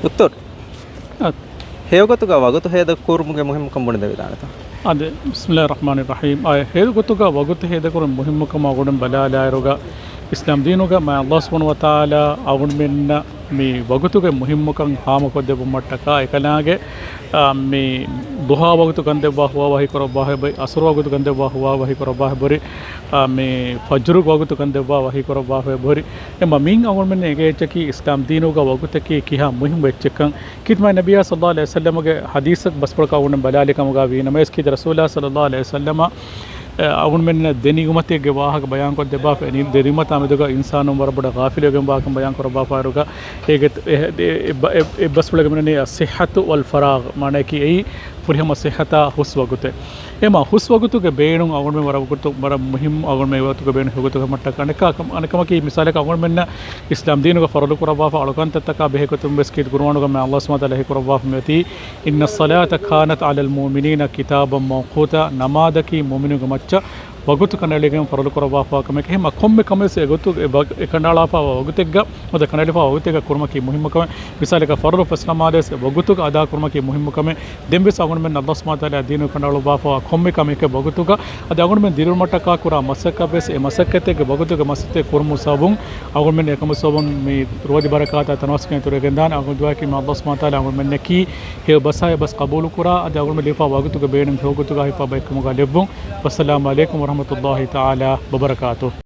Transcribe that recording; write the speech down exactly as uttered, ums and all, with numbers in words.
ދޮކްޓަރު، އަ، ހެޔޮގޮތުގަ ވަގުތު ހޭދަކުރުމުގެ މުހިއްމުކަން ބުނެދެވިދާނެތަ؟ އާދެ، بسم الله الرحمن الرحيم. އާ، ހޭދަގޮތުގަ ވަގުތު ހޭދަކުރުމުގެ މުހިއްމުކަމާ ގުޅުން ބަލާލާއިރުގަ، އިސްލާމް ދީނުގަ މާތް ﷲ ސުބްޙާނަހޫ ވަތަޢާލާ އަޅުގަނޑުމެންނަށް މި ވަގުތުގެ މުހިއްމުކަން ހާމަކޮށްދެއްވުމަށްޓަކާ އެކަލާނގެ، އާ، މި ޟުޙާ ވަގުތު ކަންދެއްވާ ހުވާ ވަޙީ ކުރައްވާފައި ބޮއި، ޢަޞްރު ވަގުތު ކަންދެއްވާ ހުވާ ވަޙީ ކުރައްވާފައި ބޮރި، އާ، މި ފަޖުރު ވަގުތު ކަންދެއްވާ ވަޙީ ކުރައްވާފައި ބޮރި. އެމަ މިން އަޅުގަނޑުމެން އެނގޭ އެއްޗަކީ އިސްލާމް ދީނުގަ ވަގުތަކީ ކިހާ މުހިއްމު އެއްޗެއްކަން. ކީރިތި މާތް ނަބިއްޔާ ޞައްލަﷲު ޢަލައިހި ވަސައްލަމަގެ ޙަދީޘްތައް ބަސްފުޅަކަށް އަޅުގަނޑުމެން ބަލާލި ކަމުގަ ވީނަމަވެސް، ކީރިތި ރަސޫލާ ޞައްލަﷲު ޢަލައިހި ވަސައްލަމަ، އެ، އަޅުގަނޑުމެންނަށް ދެނިގުމަތީގެ ވާހަކަ ބަޔާންކޮށްދެއްވާފަ، އެ ދެނިގުމަތާ މެދުގަ އިންސާނުން ވަރަށް ބޮޑަށް ޣާފިލުވެގެންވާކަން ބަޔާން ކުރައްވާފައިރުގަ، އޭގެ އެ، އެ، އެ، އެ، އެއްބަސްފުޅެއްގެ މިނަނީ الصحة والفراغ، މާނައަކީ އެއީ ފުރިހަމަ ޞިއްޙަތާ ހުސް ވަގުތެއް. އެމަ ހުސް ވަގުތުގެ ބޭނުން އަޅުގަނޑުމެން ވަރަށް ވަގުތު، ވަރަށް މުހިއްމު އަޅުގަނޑުމެން ވަގުތުގެ ބޭނުން ހެޔޮގޮތުގަ ހިފުމަށްޓަކާ. އަނެއްކާ، އަނެއްކަމަކީ މިސާލަކަށް އަޅުގަނޑުމެންނަށް އިސްލާމް ދީނުގަ ފަރުޟު ކުރައްވާފަ އަޅުކަންތައްތަކާ ބެހޭ ގޮތުން ވެސް ކީރިތި ޤުރުއާނުގަ މާތް ﷲ ސުބްޙާނަހޫ ވަތަޢާލާ ވަޙީ ކުރައްވާފަ މިއޮތީ، إن الصلاة كانت على المؤمنين كتابا موقوتا، ނަމާދަކީ މުއުމިނުންގެ މައްޗަށް ވަގުތު ކަނޑައެޅިގެން ފަރުޟު ކުރައްވާފަވާ ކަމެކޭ. އެހެންމަ ކޮންމެ ކަމެއް ވެސް އެ ގޮތު، އެ ވަ-، އެ ކަނޑައަޅާފަވާ ވަގުތެއްގަ، ނުވަތަ ކަނޑައެޅިފަވާ ވަގުތެއްގަ ކުރުމަކީ މުހިއްމު ކަމެއް. މިސާލަކަށް ފަރުޟު ފަސް ނަމާދެއް ވަގުތުގަ އަދާކުރުމަކީ މުހިއްމު ކަމެއް. ދެން ވެސް އަޅުގަނޑުމެން ﷲ ސުބްޙާނަހޫ ވަތަޢާލާ ދީނު ކަނޑައަޅުއްވާފަވާ ކޮންމެ ކަމެކޭ ވަގުތުގަ. އަދި އަޅުގަނޑުމެން ދިރިއުޅުމަށްޓަކާ ކުރާ މަސައްކަތް ވެސް އެ މަސައްކަތެއްގެ ވަގުތުގެ މަސައްކަތް ކުރުމުގެ ސަބަބުން އަޅުގަނޑުމެން އެކަމުގެ ސަބަބުން މި ރޯދި ބަރަކާތާ ތަނަވަސްކަން އިތުރުވެގެންދާނެ. އަޅުގަނޑު ދުޢާއަކީ މާތް ﷲ ސުބްޙާނަހޫ ވަތަޢާލާ އަޅުގަނޑުމެންނަކީ ހެޔޮ ބަސާއި ބަސް ޤަބޫލު ކުރާ، އަދި އަޅުގަނޑުމެން ލިބިފަވާ ވަގުތުގެ ބޭނުން ހެޔޮގޮތުގަ ހިފާ ބައެއްކަމުގަ ލެއްވުން. ވައްސަލާމު ޢަލައިކުމް ވަރަޙްމަތުﷲ ތަޢާލާ ވަބަރަކާތުހު.